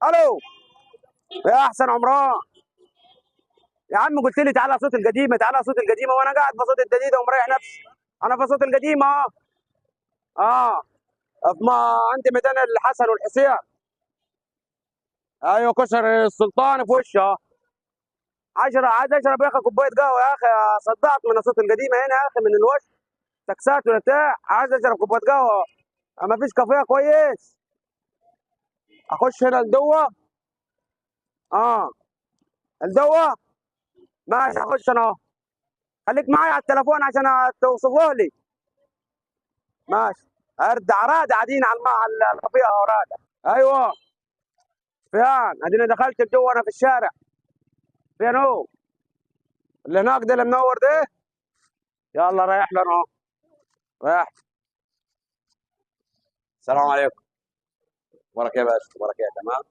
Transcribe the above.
الو يا احسن عمران. يا عم قلت لي تعالى صوت القديمة، تعالى صوت القديمة، وانا قاعد في صوت الجديدة ومريح نفسي. انا في صوت القديمة. اه ما عندي ميدان الحسن والحسين. ايوه كشر السلطان في وشه. 10 عايز اشرب يا اخي كوباية قهوة يا اخي، صدعت من الصوت القديمة هنا يا اخي، من الوش تاكسات ولا بتاع. عايز اشرب كوباية قهوة، ما فيش كافيه كويس. اخش هنا لجوه. لجوه ماشي، اخش انا اهو. خليك معايا على التليفون عشان توصفه لي. ماشي. اردع رادع قاعدين على على الكافيه اهو، رادع. ايوه فين؟ اديني دخلت لجوه، انا في الشارع. فين هو؟ اللي هناك ده اللي منور ده؟ يلا رايح له انا اهو، رايح. السلام عليكم. بركة يا باشا، بركة. تمام.